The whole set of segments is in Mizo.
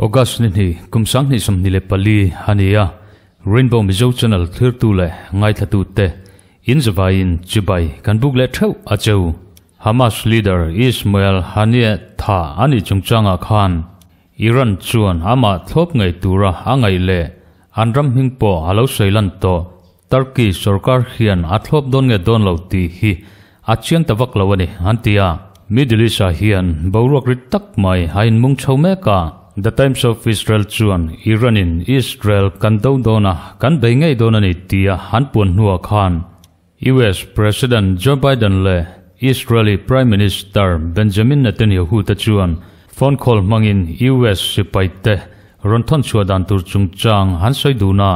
August ni hnih kum 2024 a ni a, Rainbow Mizo Channel thlirtu leh ngaithlatute in zavaiin chibai kan buk leh theuh a cheu. Hamas leader Ismail Haniyeh tha a nih chungchangah khan Iran chuan amah thlawp ngei tura a ngaih leh an ram hming pawh a lo sawi lan tawh. Turkey sorkar hian a thlawp dawn nge dawn lo tih hi a chiang ta vak lo a ni, an ti a. Middle East-ah hian boruak rit tak mai a inmung chho mek a. The Times of Israel chuan Iran-in Israel kan do dawn a, kan bei ngei dawn a ni tia an puan hnuah khan US President Joe Biden leh Israeli Prime Minister Benjamin Netanyahu te chuan phone call hmangin US sipaite rawn thawn chhuah dan tur chungchang an sawi dun a.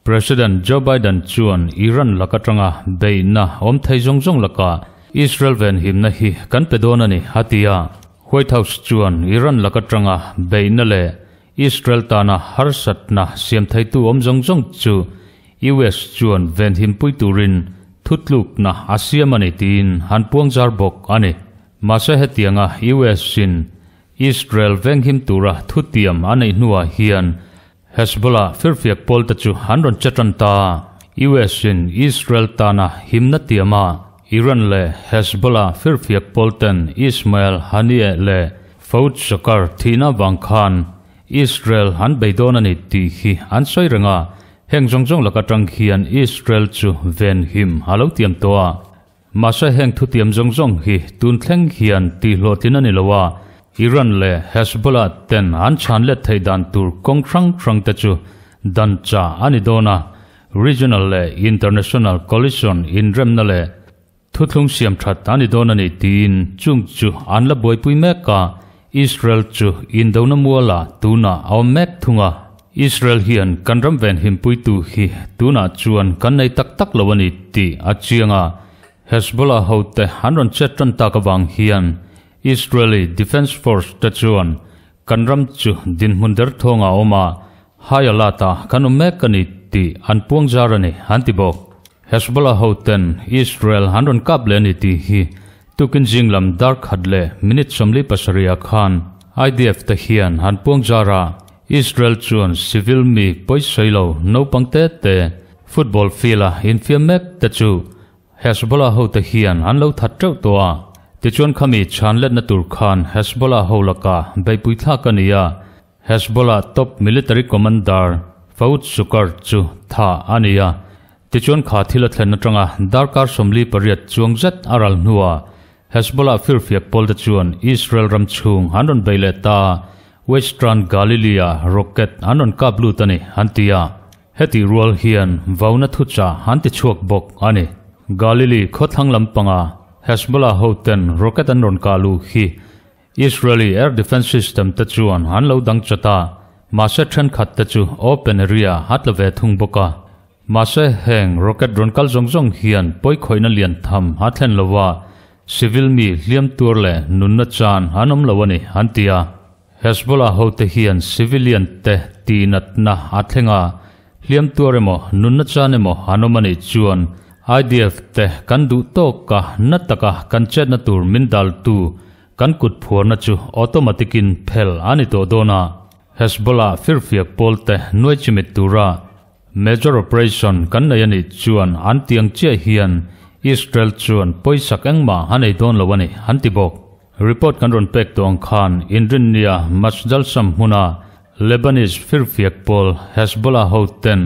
President Joe Biden chuan Iran lak atanga beihna awm thei zawng zawng lakah Israel venhimna hi kan pe dawn a ni, a ti a. White House chuan Iran lak atanga beihna leh Israel tana harsatna siam theitu awm zawng zawng chu US chuan venhimpui turin thutlukna a siam a ni tiin han puangzar bawk a ni. Mahse hetianga US-in Israel venghim tura thutiam a neih hnuah hian Hezbollah firfiak pawlte chu an rawn che tan ta. US-in Israel tana himna tiam a, Iran leh Hezbollah firfiak pawlten Ismail Haniyeh leh Fouad Shakar thihna vang khan Israel an bei dawn a ni tih hi an sawi reng a, heng zawng zawng laka tang hian Israel chu venhim a lo tiam tawh a. Mahse heng thutiam zawng zawng hi tun thleng hian tihhlawhtlin a ni lo a, Iran leh Hezbollah ten an chhan let theih dan tur kawng hrang hrang te chu dan chah a ni dawn a, regional leh international coalition inremna leh thuthlung siam that a ni dawn a ni tiin chung chu an la buaipui mek a, Israel chu indona mualah tunah a awm mek thung a. Israel hian kan ram venhimpuitu hi tunah chuan kan nei tak tak lo a ni tih a chiang a, Hezbollah hote an rawn chet tan tak avang hian Israeli Defence Force te chuan kan ram chu dinhmun derthawng a awm a, high alert ah kan awm mek a ni tih an puang zar a ni, an ti bawk. Hezbollah hoten Israel an rawn kap leh a ni tih hi tukin zing lam dar khat leh minute 47 ah khan IDF te hian an puang zar a, Israel chuan civil mi pawisawi lo naupang te te football field a infiam mek te chu Hezbollah hote hian an lo that teuh tawh a, tichuan khami chhan letna tur khan Hezbollah ho lakah beihpui thlak a ni a, Hezbollah top military commander Fouad Shukr chu thah a ni a, tichuan kha thil a thlen atanga darkar 48 chuang zet a ral hnuah Hezbollah firfiak pawlte chuan Israel ram chhung an rawn bei leh ta, Western Galilee-ah rocket an rawn kap lut a ni, an ti a. Heti rual hian vauna thuchah an ti chhuak bawk a ni. Galilee khawthlang lampanga Hezbollah hoten rocket an rawn kah luh hi Israeli air defence system te chuan an lo dang chat a, mahse thenkhat te chu open area a tla ve thung bawk a. Mahse heng rocket rawn kal zawng zawng hian pawikhawihna lian tham a thlen lo a, civil mi hliam tuar leh nunna chan an awm lo a ni, an ti a. Hezbollah hote hian civilian te tihnatna a thleng a, hliam tuar emaw nunna chan emaw an awm a nih chuan IDF te kan duh tawk a, na taka kan chetna tur min daltu kan kut phuarna chu automatic in phel a ni tawh dawn a, Hezbollah firfiak pawl te nuai chimit tura major operation kan nei a nih chuan an tiang chiah hian Israel chuan pawisak engmah a nei dawn lo a ni, an ti bawk. Report kan rawn pek tawh ang khan Inrinnia Masjid al-Sham hmuna Lebanese firfiak pawl Hezbollah hoten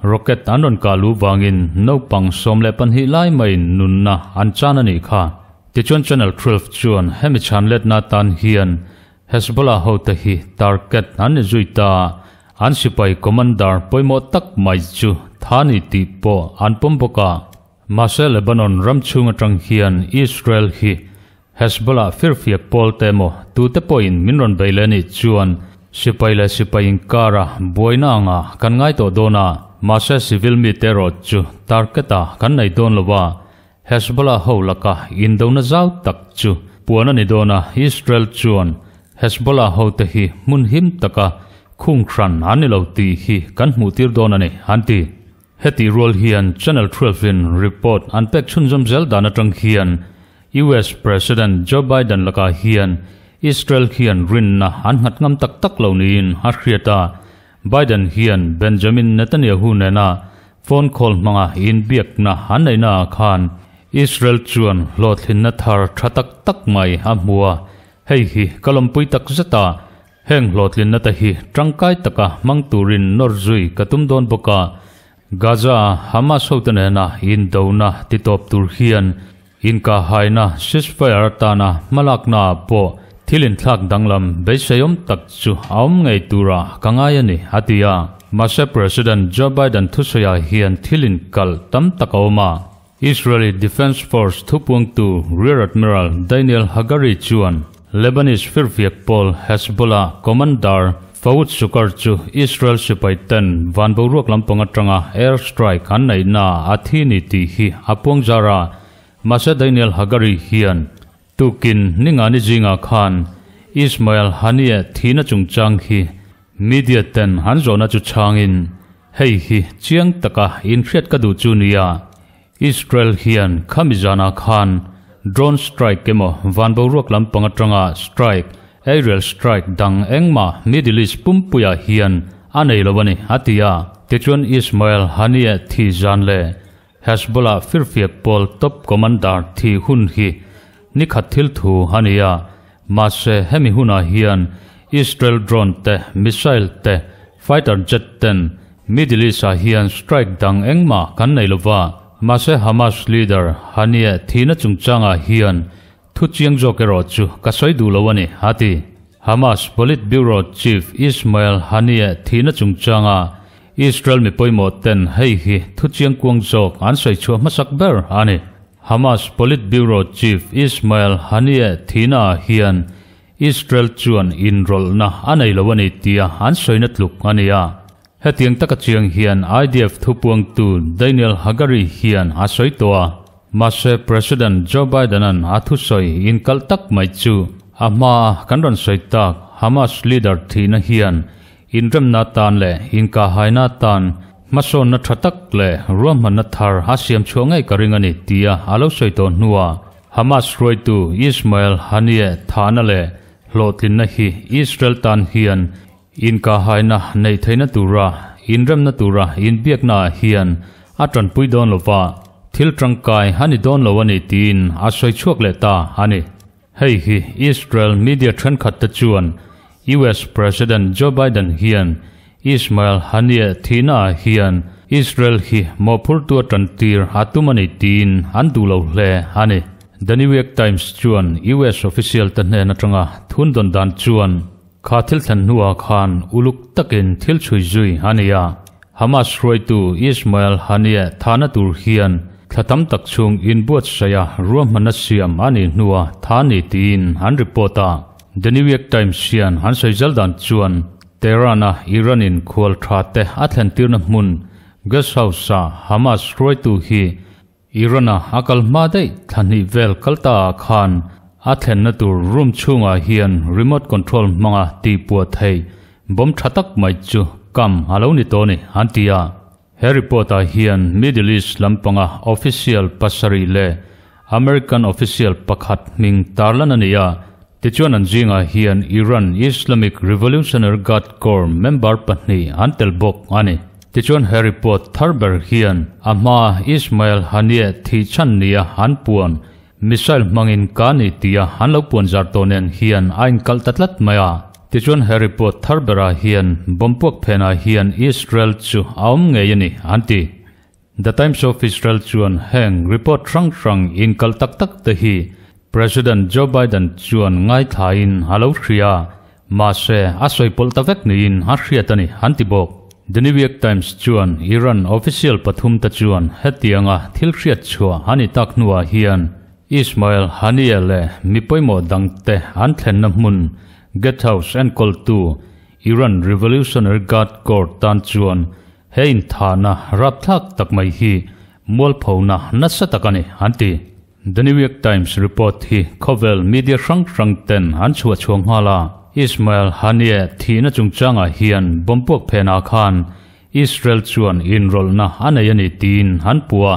rocket an rawn kah luh vangin naupang 12 lai maiin nunna an chan a nih kha. Tichuan Channel 12 chuan hemi chhan letna atan hian Hezbollah hote hi target an ni zui ta a, an sipai commander pawimawh tak mai chu tha ni tih pawh an pawm bawk a. Mahse Lebanon ram chhung atang hian Israel hi Hezbollah firfiak pawl te emaw tute pawhin min rawn bei leh anih chuan sipai leh sipai inkara buaina anga kan ngai tawh dawn a, mahse civil mite erawh chu target ah kan nei dawn lo a, Hezbollah ho laka indona zau tak chu puan a ni dawn a, Israel chuan Hezbollah hote hi hmun him taka khung hran an ni lo tih hi kan hmuh tir dawn a ni, an ti. Heti rual hian Channel 12 in report an pek chhunzawm zel dan atang hian US President Joe Biden lakah hian Israel hian rinna an nghat ngam tak tak lo niin a hriat a, Biden hian Benjamin Netanyahu nena phone call hmanga inbiakna an neihnaah khan Israel chuan hlawhtlinna thar tha tak tak mai a hmu a, hei hi ka lawmpui tak zet a, heng hlawhtlinna te hi tangkai taka hmang turin nawr zui ka tum dawn bawk a, Gaza-a Hamas hote nena indona titawp tur hian inkahhaina ceasefire atana hmalaknaah pawh thil inthlak danglam beiseiawm tak chu a awm ngei turah ka ngai a ni, a ti a. Mahse President Joe Biden thusawiah hian thil inkalh tam tak a awm a. Israeli Defence Force thupuangtu Rear Admiral Daniel Hagari chuan Lebanese firfiak pawl Hezbollah commander Fouad Shukr chu Israel sipai ten van boruak lampang atanga air strike an neihna a thi ni tih hi a puang zar a. Mahse Daniel Hagari hian tukin ningani zingah khan Ismail Haniyeh thihna chungchang hi media ten an zawhna chu chhangin hei hi chiang taka inhriat ka duh chu nia. Israel hian khami zanah khan drone strike emaw van boruak lampang atanga strike, aerial strike dang engmah Middle East pumpuiah hian a nei lo a ni, a ti a. Tichuan Ismail Haniyeh thi zan leh Hezbollah firfiak pawl top commander thi hun hi nikhat thil thu a ni a, mahse hemi hunah hian Israel drone te, missile te, fighter jet ten Middle East-ah hian strike dang engmah kan nei lova, mahse Hamas leader Haniyeh thihna chungchangah hian thu chiang zawk erawh chu ka sawi duh lo a ni, a ti. Hamas Politburo chief Ismail Haniyeh thihna chungchanga Israel mi pawimawh ten hei hi thu chiang kuang zawk an sawi chhuah hmasak ber a ni. Hamas Politburo chief Ismail Haniyeh thihnaah hian Israel chuan inrawlhna a nei lo a ni tia an sawina tluk a ni a. Hetiang taka chiang hian IDF thupuangtu Daniel Hagari hian a sawi tawh a. Mahse President Joe Biden-a'n a thusawi inkalh tak mai chu a hmaa kan rawn sawi tak Hamas leader thihna hian inremna atan leh inkahhaina atan hmasawnna tha tak leh ruahmanna thar a siam chhuah ngei ka ring a ni tia a lo sawi tawh hnuah Hamas hruaitu Ismail Haniyeh thahna leh hlawhtlinna hi Israel tan hian inkahhaina neih theihna tura inremna tura inbiaknaah hian a tanpui dawn lo va, thil tangkai a ni dawn lo a ni tiin a sawi chhuak leh ta a ni. Hei hi Israel media thenkhat te chuan US President Joe Biden hian Ismail Haniyeh thihnaah hian Israel hi mawhphurtu a tantir a tum a ni tiin an duh lo hle a ni. The New York Times chuan US official te hnen atanga thun dawn dan chuan kha thil thlen hnuah khan uluk takin thil chhui zui a ni a. Hamas hruaitu Ismail Haniyeh thahna tur hian thla tam tak chhung inbuatsaih a ruahmanna siam a nih hnuah tha ni tiin an report a. The New York Times hian an sawi zal dan chuan Tehran-a Iran-in khual tha te a thlentirna hmun Guest House-ah Hamas hruaitu hi Iran-a a kal hma daih thla hnih vel kal ta ah khan a thlenna tur room chhungah hian remote control hmanga tihpuah theih bomb tha tak mai chu kam a lo ni tawh a ni, an ti a. He report-ah hian Middle East lampanga official pasarih leh American official pakhat hming tarlan a ni a, tichuan an zingah hian Iran Islamic Revolutionary Guard Corps member pahnih an tel bawk a ni. Tichuan he report thar ber hian a hmaa Ismail Haniyeh thih chhan nia an puan missile hmangin ka ni tia an lo puan zar tawh nen hian a inkalh ta tlat mai a. Tichuan he report thar berah hian bomb puak phenah hian Israel chu a awm ngei a ni an ti. The Times of Israel chuan heng report hrang hrang inkalh tak tak te hi President Joe Biden chuan ngaithlain a lo hria a, mahse a sawi pawlh ta vek niin a hriat a ni an ti bawk. The New York Times chuan Iran official pathum te chuan hetianga thil hriat chhuah a ni tak hnuah hian Ismail Haniyeh leh mi pawimawh dangte an thlenna hmun Gate House enkawltu Iran Revolutionary Guard Corps tan chuan He inthahna rapthlak tak mai hi mualphona nasa tak a ni, an ti. The New York Times report hi khawvel media hrang hrang ten an chhuah chhuah nghal a. Ismail Haniyeh thihna chungchangah hian bomb puak phenah khan Israel chuan inrawlhna a nei a ni tiin an puh a.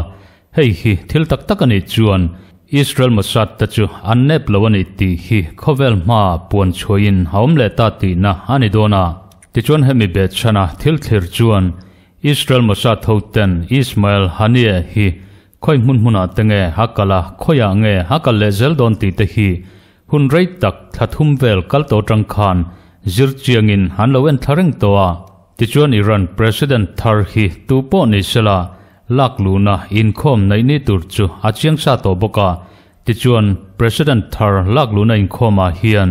Hei hi thil tak tak a nih chuan Israel Mossad te chu an nep lo a ni tih hi khawvel hmaa puan chhuahin a awm leh ta tihna a ni dawn a. Tichuan hemi behchhana thil thlir chuan Israel Mossad hoten Ismail Haniyeh hi khawi hmun hmunah te nge a kal a, khawiah nge a kal leh zel dawn tih te hi hun rei tak thla thum vel kal tawh atang khan zir chiangin an lo en thla reng tawh a. Tichuan Iran President thar hi tu pawh ni sela lak luhna inkhawm neih ni tur chu a chiang sa tawh bawk a. Tichuan President thar lak luhna inkhawmah hian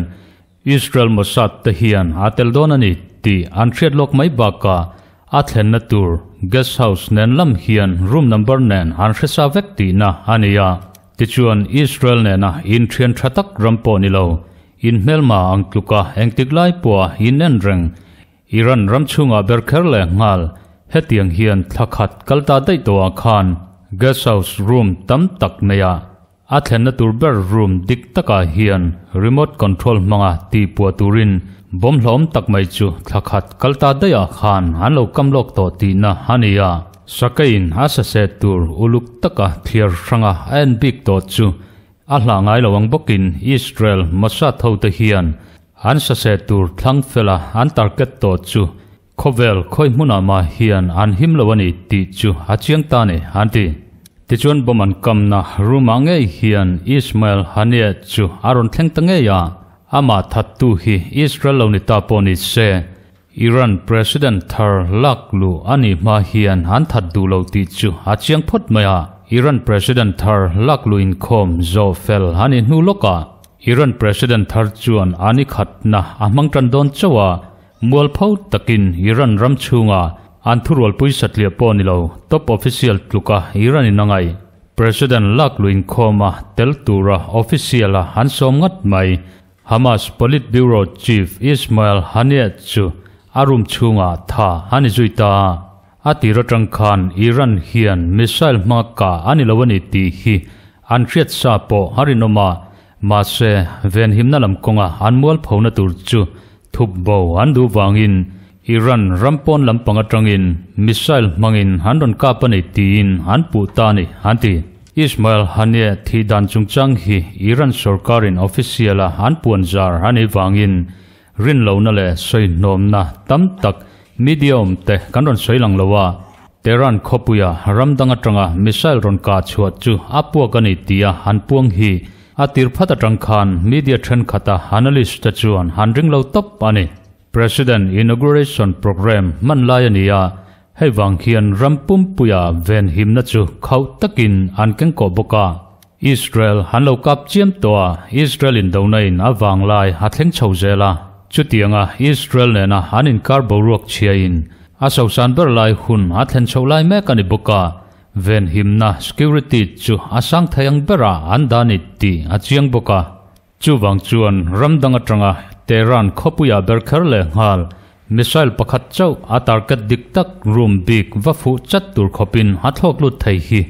Israel Mossad te hian a tel dawn a ni tih an hriat lawk mai bakah a thlenna tur guest house nen lam hian room number nen an hre sa vek tihna a ni a. Tichuan Israel nena inthian tha tak ram pawh ni lo, inhmelma ang tluka engtik lai pawha inen reng Iran ram chhungah ber kher leh nghal hetiang hian thla khat kal ta daih tawhah khan guest house room tam tak neiah A thlenna tur ber room dik takah hian remote control hmanga tih puah turin bomb hlawm tak mai chu thla khat kal ta daihah khan an lo kam lawk tawh tihna a ni a. Sakeiin a saseh tur uluk taka thliar hranga a en bik tawh chu a hlah ngai lo ang bawkin Israel Mossad hote hian an saseh tur thlang fela an target tawh chu Khawvel khawi hmunah mah hian an him lo a ni tih chu a chiang ta ni, an ti. Tichuan bomb an kamna room-ah ngei hian Ismail Haniyeh chu a rawn thleng ta ngei a, amah thattu hi Israel lo ni ta pawh ni se, Iran President thar lak luh a nih hma hian an that duh lo tih chu a chiang phawt mai a. Iran President thar lak luh inkhawm zawh fel a nih hnu lawkah Iran President thar chuan a ni khatna a hmang tan dawn chauh a, Mualpho takin Iran ram chhunga an thurualpui satliah pawh ni lo, top official tluka Iran in a ngaih. President lak luh inkhawma tel tura official a an sawm ngat mai. Hamas Politburo chief Ismail Haniyeh chu a room chhungah tha a ni zui ta a. A tir atang khan Iran hian missile hmanga kah a ni lo a ni tih hi an hriat sa pawh a rinawm a, mahse venhimna lam kawnga an mualphona tur chu Thup bo an duh vangin Iran ram pawn lampang atangin missile hmangin an rawn kap a ni tiin an puh ta a ni, an ti. Ismail Haniyeh thih dan chungchang hi Iran sorkarin official-a an puan zar a nih vangin rinlohna leh sawihnawmna tam tak media awmte kan rawn sawi lang lo a. Tehran khawpuia ram dang atanga missile rawn kah chhuah chu a puak a ni tia an puang hi A tir phat atang khan media thenkhat a analyst te chuan han ring lo tawp a ni. President inauguration programme hman lai a ni a, hei vang hian ram pumpuia venhimna chu khauh takin an keng kawh bawk a. Israel han lo kap chiam tawh a, Israel indona in a vang lai a thleng chho zel a. Chutianga Israel nena an inkar boruak chhiain a sosan ber lai hun a thlen chhoh lai mek a ni bawk a. Venhimna, security, chu a sang thei ang berah an dah ni tih a chiang bawk a. Chuvang chuan ram dang atanga Tehran khawpuiah ber kher leh nghal missile pakhat chauh a target dik tak room bik va fuh chat tur khawpin a thlawk lut thei hi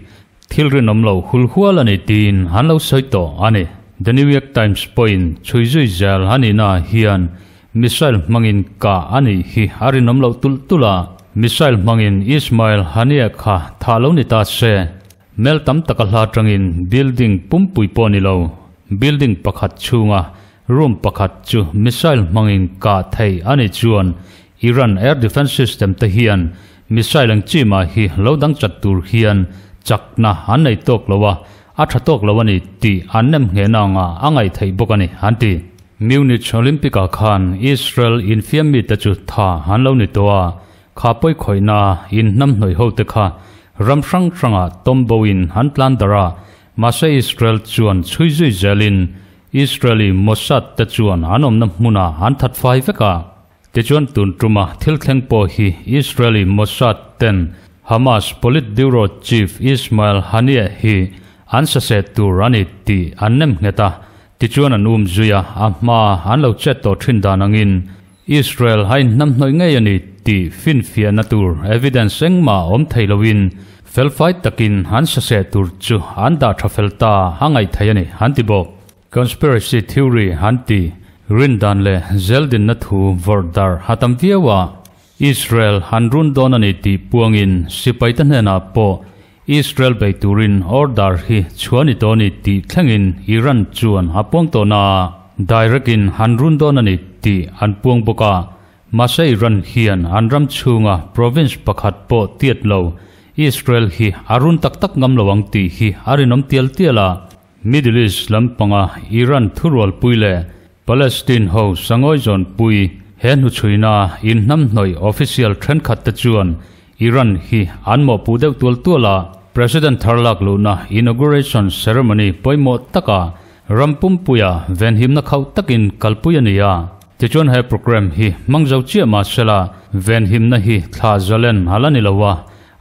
thil rinawm lo hul hual a ni tiin an lo sawi tawh a ni. The New York Times pawhin chhui zui zel a nihnaah hian Missile hmangin kah a nih hi a rinawm loh tulh tulh a, missile hmangin Ismail Haniyeh kha thah lo ni ta se, mel tam taka hla atangin building pumpui pawh ni lo, building pakhat chhunga room pakhat chu missile hmangin kah theih a nih chuan Iran air defence system te hian missile ang chi mah hi lo dang chat tur hian chakna an nei tawk lo a, a tha tawk lo a ni tih an nem nghehna angah a ngaih theih bawk a ni, an ti. Munich Olympic-ah khan Israel infiam mite chu tha an lo ni tawh a, kha pawi khawihna inhnamhnawih hote kha ram hrang hrangah tawm boin an tlan darh a, mahse Israel chuan chhui zui zelin Israeli Mossad te chuan an awmna hmunah an that fai vek a. Tichuan tun tuma thil thleng pawh hi Israeli Mossad ten Hamas Politburo chief Ismail Haniyeh hi an saseh tur a ni tih an nem nghet a, Tichuan an um zui a, a hma an lo chet tawh thin dan angin Israel a inhnamhnawih ngei a ni tih finfiahna tur evidence engmah awm thei loin felfai takin an saseh tur chu an dah tha fel ta a ngaih thei a ni, an ti bawk. Conspiracy theory an ti, rindan leh zeldinna thu vawrh darh a tam viau a, Israel an run dawn a ni tih puangin sipaite hnenah pawh Israel bei turin order hi chhuah a ni tawh a ni tih thlengin Iran chuan a puang tawh na a, direct in an run dawn a ni tih an puang bawk a. Mahse Iran hian an ram chhunga province pakhat pawh tiat lo Israel hi a run tak tak ngam lo ang tih hi a rinawm tial tial a. Middle East lampanga Iran thurualpui leh Palestine ho sangawi zawnpui he hnuchhuina inhnamhnawih official thenkhat te chuan Iran hi an mawhpuh deuh tual tual a. President thar lak luhna inauguration ceremony pawimawh taka ram pumpuia venhimna khauh takin kalpui a ni a. Tichuan he programme hi hmang zo chiah mah sela venhimna hi thla zalen a la ni lo a,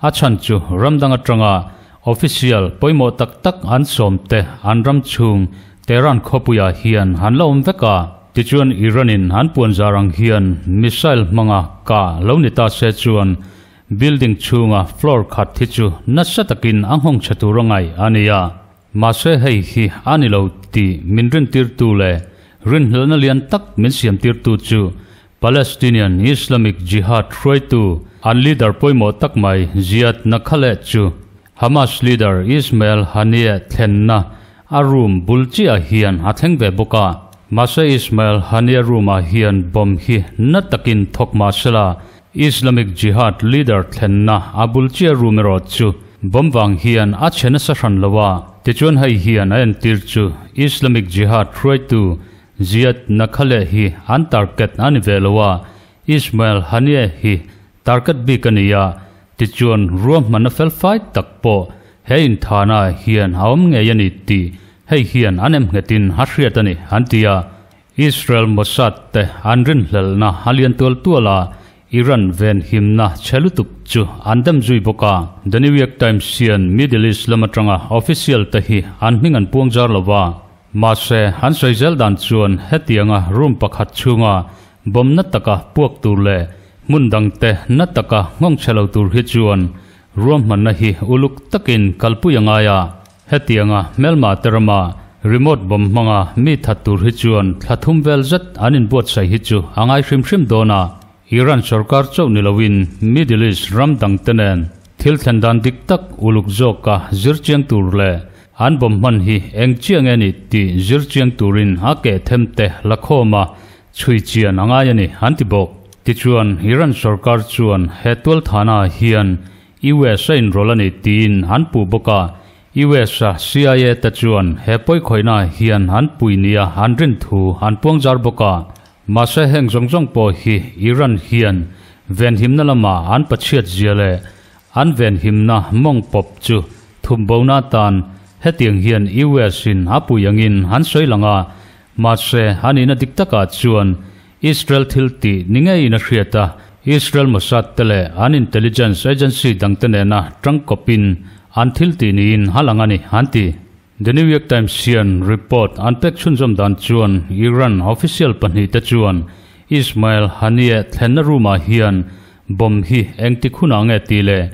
a chhan chu ram dang atanga official pawimawh tak tak an sawm te an ram chhung Tehran khawpuiah hian an la awm vek a. Tichuan Iran-in an puanzar ang hian missile hmanga kah lo ni ta se chuan building chhunga floor khat hi chu nasa takin a nghawng chhe tur a ngaih a ni a. Mahse hei hi a ni lo tih min rintirtu leh rinhlelhna lian tak min siamtirtu chu Palestinian Islamic Jihad hruaitu an leader pawimawh tak mai Ziad Nakhaleh chu Hamas leader Ismail Haniyeh thlenna a room bul chiah hian a thleng ve bawk a. Mahse Ismail Haniyeh room-ah hian bomb hi na takin thawk mah sela Islamic Jihad leader thlenna a bul chiah room erawh chu bomb vang hian a chhe nasa hran lo a. Tichuan hei hian a entir chu Islamic Jihad hruaitu Ziad Nakhaleh hi an target a ni ve lo a, Ismail Haniyeh hi target bik a ni a, tichuan ruahmanna felfai tak pawh he inthana hian a awm ngei a ni tih hei hian an emnghetin a hriat a ni, an ti a. Israel Mossad te an rinhlelhna a lian tual tual a, Iran venhimna chhe lutuk chu an dem zui bawk a. The New York Times hian Middle East lam atanga official te hi an hming an puang zar lo va. Mahse, an sawi zel dan chuan hetianga room pakhat chhunga bomb na taka puak tur leh hmun dangte na taka nghawng chhe lo tur hi chuan ruahmanna hi uluk takin kalpui a ngai a. Hetianga hmelma te rama remote bomb hmanga mi that tur hi chuan thla thum vel zet an inbuatsaih hi chu a ngai hrim hrim dawn a. Iran sorkar chauh ni loin Middle East ram dangte nen thil thlen dan dik tak uluk zawka zir chiang tur leh an bomb hman hi eng chiah nge ni tih zir chiang turin a keh them te la khawm a, chhui chian a ngai a ni, an ti bawk. Tichuan, Iran sorkar chuan he tualthana hian US a inrawlh a ni tiin an puh bawk a, US a CIA te chuan he pawikhawihna hian an pui nia an rin thu an puang zar bawk a. Mahse heng zawng zawng pawh hi Iran hian venhimna lama an pachhiat zia leh an venhimna mawng pawp chu thupbona atan hetiang hian US in a pui angin an sawi lang a, mahse a nihna dik takah chuan Israel thil tih ni ngeiin a hriat a, Israel Mossad te leh an intelligence agency dangte nena tangkawpin an thil tih niin a lang a ni, an ti. The New York Times hian report an pek chhunzawm dan chuan Iran official pahnihte chuan Ismail Haniyeh thlenna room-ah hian bomb hi engtik hunah nge tih leh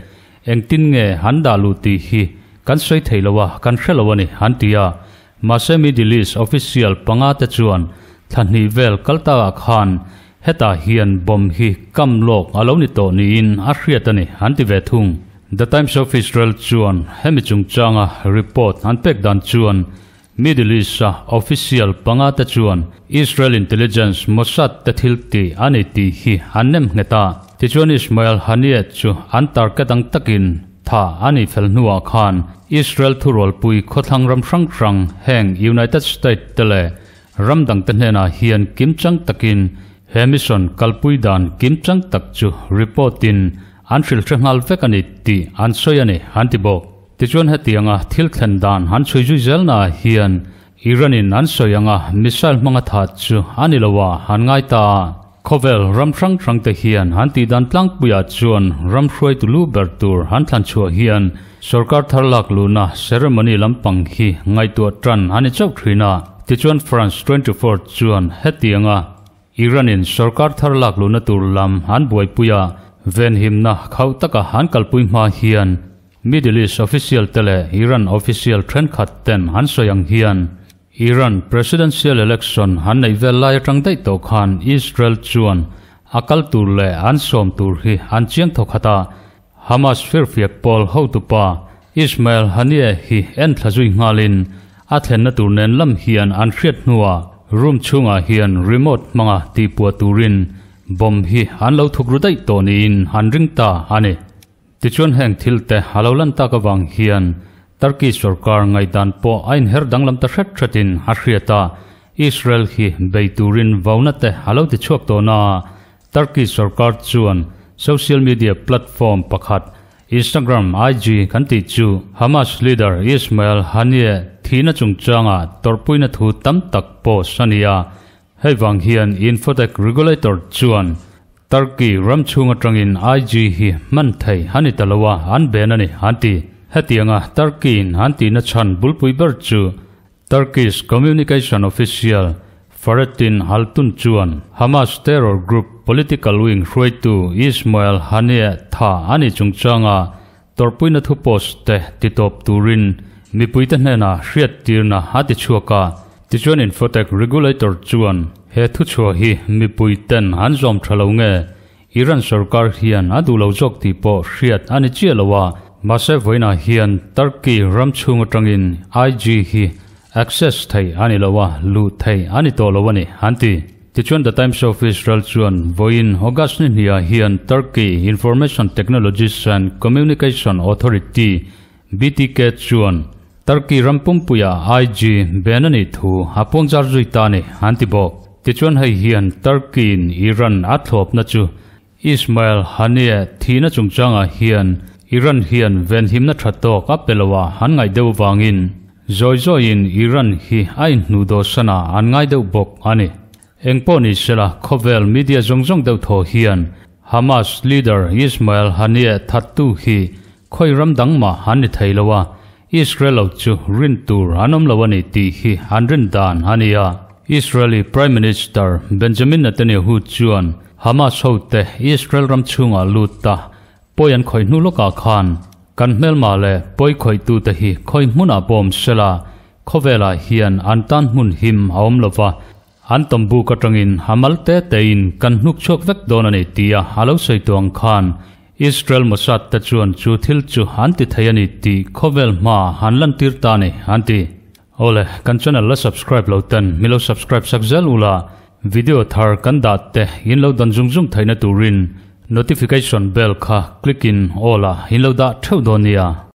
engtin nge an dah luh tih hi kan sawi thei lo a, kan hre lo a ni, an ti a. Mahse Middle East official panga te chuan thla hnih vel kal takah khan hetah hian bomb hi kam lawk a lo ni tawh niin a hriat a ni, an ti ve thung. The Times of Israel chuan hemi chungchanga report an pek dan chuan Middle East-a official panga te chuan Israel intelligence Mossad te thil tih a ni tih hi an nem nghet a. Tichuan Ismail Haniyeh chu an target ang takin Tha a nih fel hnuah khan Israel thurualpui khawthlang ram hrang hrang heng United State te leh ram dangte hnenah hian kimchang takin he mission kalpui dan kimchang tak chu report in an hrilh hre nghal vek a ni tih an sawi a ni, an ti bawk. Tichuan hetianga thil thlen dan an chhui zui zelnaah hian Iran in an sawi anga missile hmanga that chu a ni lo a, an ngai ta a. Khawvel ram hrang hrang te hian an tih dan tlangpuiah chuan ram hruaitu lu ber tur an thlan chhuah hian sorkar thar lak luhna ceremony lampang hi ngaihtuah tan a ni chauh thin a. Tichuan France 24 chuan hetianga Iran in sorkar thar lak luhna tur lam an buaipui a, venhimna khauh taka an kalpui hma hian Middle East official te leh Iran official thenkhat ten an sawi ang hian Iran presidential election an neih vel lai atang daih tawh khan Israel chuan a kal tur leh an sawm tur hi an chiang thawkhat a, Hamas firfiak pawl hotupa Ismail Haniyeh hi en thla zui nghalin a thlenna tur nen lam hian an hriat hnuah room chhungah hian remote hmanga tihpuah turin bomb hi an lo thuk ru daih tawh niin an ring ta a ni. Tichuan heng thil te a lo lan tak avang hian Turkey sorkar ngaihdan pawh a inher danglam ta hret hretin a hriat a, Israel hi bei turin vauna te a lo ti chhuak tawh na a, Turkey sorkar chuan social media platform pakhat Instagram, IG, kan tih chu Hamas leader Ismail Haniyeh thihna chungchanga tawrhpuina thu tam tak post a ni a, hei vang hian Infotech regulator chuan Turkey ram chhung atangin IG hi hman thei a ni ta lo a, an ben a ni, an ti. Hetianga Turkey-in an tihna chhan bulpui ber chu Turkish communication official Fahrettin Altun chuan Hamas terror group political wing hruaitu Ismail Haniyeh tha a nih chungchanga tawrhpuina thu post te titawp turin mipuite hnenah hriattirna a ti chhuak a. Tichuan Infotech regulator chuan he thuchhuah hi mipuiten an zawm tha lo nge Iran sorkar hian a duh lo zawk tih pawh hriat a ni chiah lo a, mahse vawiinah hian Turkey ram chhung atangin IG hi access theih a ni lo a, luh theih a ni tawh lo a ni, an ti. Tichuan The Times of Israel chuan vawiin August ni hniah hian Turkey Information Technologies and Communication Authority, BTK, chuan Turkey ram pumpuiah IG ban a nih thu a puangzar zui ta a ni, an ti bawk. Tichuan hei hian Turkey-in Iran a thlawpna chu Ismail Haniyeh thihna chungchangah hian Iran hian venhimna tha tawk a pe lo a an ngaih deuh vangin zawi zawiin Iran hi a inhnuh dawhsan ah an ngai deuh bawk a ni. Engpawh ni sela khawvel media zawng zawng deuh thaw hian Hamas leader Ismail Haniyeh thattu hi khawi ram dang mah an ni thei lo a, Israel lo chu rin tur an awm lo a ni tih hi an rin dan a ni a. Israeli Prime Minister Benjamin Netanyahu chuan Hamas hote Israel ram chhungah lut ta pawi an khawih hnu lawkah khan kan hmelma leh pawi khawihtute hi khawi hmunah pawh awm sela khawvelah hian an tan hmun him a awm lo va, An tawmbuk atangin a mal te tein kan hnuk chhuak vek dawn a ni tia a lo sawi tuang khan Israel Mossad te chuan chu thil chu an ti thei a ni tih khawvel hma an lantir ta a ni an ti. Awle, kan channel la subscribe lo ten mi lo subscribe sak zel ula, video thar kan dah te in lo dawn zung zung theihna turin notification bell kha click in all ah in lo dah theuh dawn nia.